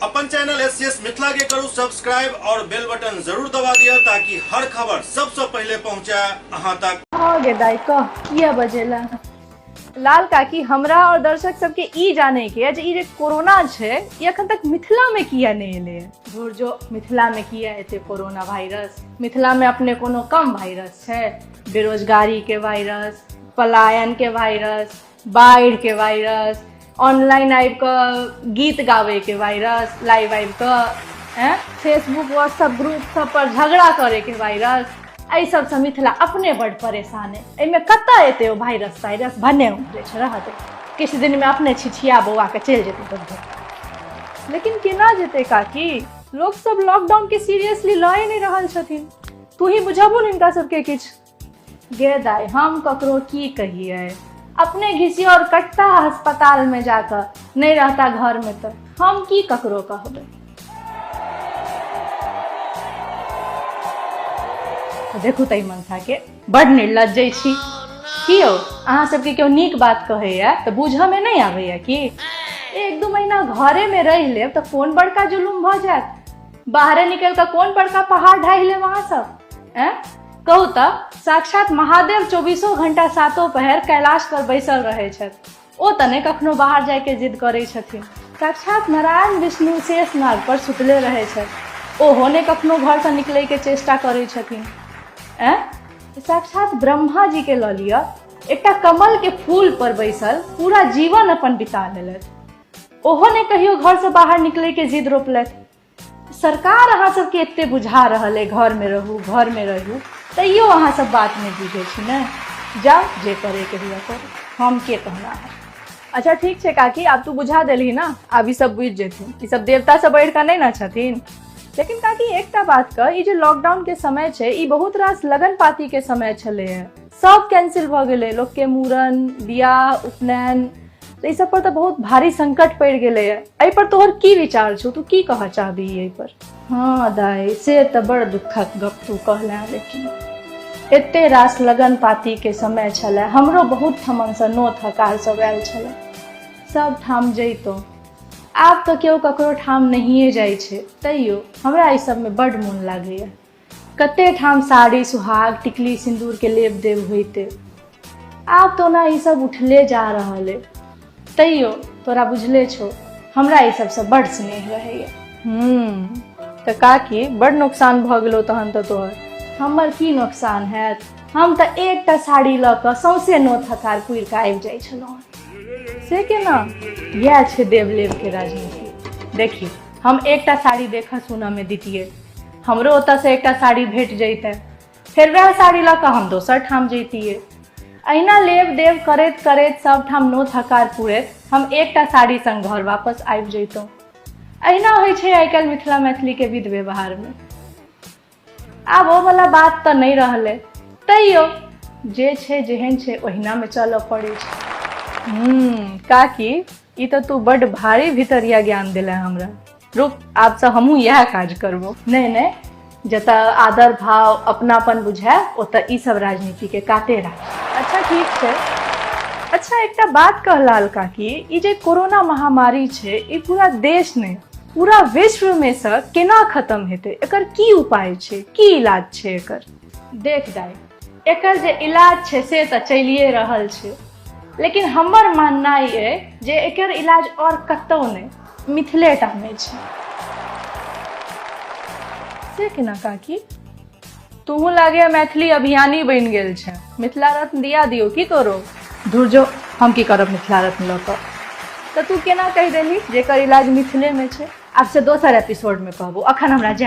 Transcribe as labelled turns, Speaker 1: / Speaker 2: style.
Speaker 1: अपन channel S C S Mithila के करू सब्सक्राइब और बेल बटन जरूर दबा दिया ताकि हर खबर सबसे पहले पहुंचे अहां तक।
Speaker 2: हाँ गे दाई, कह किया बजेला? लाल काकी, हमरा और दर्शक सबके ई जाने के जे ई जे कोरोना छै ई अखन तक मिथिला में किया नहीं एलै है? धुर जो, मिथिला में किया एते कोरोना वायरस? मिथिला में अपने कोनो कम वायरस छै? बेरोजगारी के वायरस, पलायन के वायरस, बाढ़ि के वायरस, ऑनलाइन आबि कऽ गीत गाबै के वायरस, लाइव आबि कऽ ऐं फेसबुक व्हाट्सअप ग्रुप सब पर झगड़ा करे के वायरस। एहि सबसँ मिथिला अपने बड्ड परेशान है, एहिमे कतऽ एतै ओ वायरस तायरस? भने उमरे छै, रहत किछु दिनमे अपने छिछिया बौआ के चलि जेतै बड्ड। लेकिन केना जेतै काकी? लोक सब लॉकडाउन के सीरियसली लए नहि रहल छथिन। तू ही बुझबू ने हिनका सबके किछु। गे दाई, हम ककरो की कहिए? अपने घिसियो और कटता अस्पताल में जाकऽ, नहीं रहता घर में, तऽ हम की ककरो कहबै? देखू तऽ मनसा के बड़ निर्लज छी। की यौ, अहाँ सबके केओ नीक बात कहैया तऽ बूझऽ में नहि आबैया की? 1-2 महीना घरे में रहि लेब तऽ कोन बड़का जुलुम भऽ जायत? बाहरे निकलि कऽ कोन बड़का पहाड़ ढाहि लेब अहाँ सब? ऐं कहू तऽ, साक्षात महादेव 24 घंटा सातो पहर कैलाश पर बैसल रहै छथि, ओ तऽ नहि कखनो बाहर जायके जिद करै छथिन। साक्षात नारायण विष्णु शेषनाग पर सुतले रहै छथि, ओहो नहि कखनो घरसँ निकलैके चेष्टा करै छथिन। ऐं साक्षात ब्रह्मा जी के लऽ लिअ, एकटा कमल के फूल पर बैसल पूरा जीवन अपन बिता लेलथि, ओहो नहि कहियो घरसँ बाहर निकलैके जिद रोपलथि। सरकार अहाँ सबके एते बुझा रहल अइ घरमे रहू, घरमे रहू, तैयो अहाँ सब बात नहि बुझै छी ने? जाउ, जे करैके हुए करू, हम के कहना है। अच्छा ठीक छै काकी, आब तू बुझा देलही ना, आब ई सब बुझि जेथिन। ई सब देवता से बढ़ि कऽ नहि ने छथिन। लेकिन काकी, एकटा बात कह, ई जे लॉकडाउन के समय छै, ई बहुत रास लगन पाती के समय छलै है, सब कैंसिल भऽ गेलै। लोकके मूड़न, बियाह, उपनयन, तऽ ई सब पर तऽ बहुत भारी संकट पड़ि गेलै है। एहि पर तोहर की विचार छौ? तू की कहऽ चाहबी एहि पर? हँ दाई, से तऽ बड़ दुखक गप तू कहले, लेकिन एते रास लगन पाती के समय छलै, हमरो बहुत ठमनसँ नोत हकार सब आयल छलै, सब ठाम जैतहुँ। आब तऽ केओ ककरो ठाम नहिए जाइ छै, तैयो हमरा एहि सबमे बड्ड मोन लागैया। कते ठाम साड़ी, सुहाग, टिकली, सिन्दूर के लेप देव होइते। आब तऽ ओना ई सब उठले जा रहल अइ, तैयो तोरा बुझले छौ, हमरा ई सबसँ बड्ड स्नेह रहैया। तऽ काकी, बड्ड नोकसान भऽ गेलौ तहन तऽ तोहर। हमर की नोकसान हैत? हम तऽ एकटा साड़ी लऽ कऽ सौंसे नोत हकार पुरि कऽ आबि जाइ छलहुँ। से केना? इएह छै देव लेब के राजनीति। देखी, हम एकटा साड़ी देखऽ सुनऽ मे दितियै, हमरो ओतऽसँ एकटा साड़ी भेट जैतै, फेर वएह साड़ी लऽ कऽ हम दोसर ठाम जैतियै। अहिना लेब देब करैत करैत सब ठाम नोत हकार पुरैत हम एकटा साड़ी संग घर वापस आबि जैतहुँ। अहिना होइ छै आइ काल्हि मिथिला मैथिलीके विध व्यवहारमे। आब ओ वाला बात तऽ नहि रहलै, तैयो जे छै जेहन छै ओहिनामे चलऽ पड़ै छै। काकी, ई तऽ तू बड्ड भारी भितरिया ज्ञान देले हमरा। रुक, आबसँ हमहूँ इएह काज करबो। नहि नहि, जतऽ आदर भाव अपनापन बुझाय ओतऽ ई सब राजनीतिके काते राख। अच्छा ठीक छै। अच्छा एकटा बात कह लाल काकी, ई जे कोरोना महामारी छै ई पूरा देश नहि पूरा विश्व में से केना खत्म हेतै? एकर की उपाय छै, की इलाज छै एकर? देख दाई, एकर जे इलाज छै से तऽ चलिए रहल छै, लेकिन हमर माननाइ अइ जे एकर इलाज और कतौ नहि, मिथिलेटा मे छै। से केना काकी? तूहू लागैया मैथिली अभियानी बनि गेल छै। मिथिला रत्न दिया दियौ की तोरो? धुर जो, हम की करब मिथिला रत्न लऽ कऽ? तऽ तू केना कहि देली जे एकर इलाज मिथिले मे छै? आब से दोसर एपिसोड मे कहबो, अखन हमरा जाय।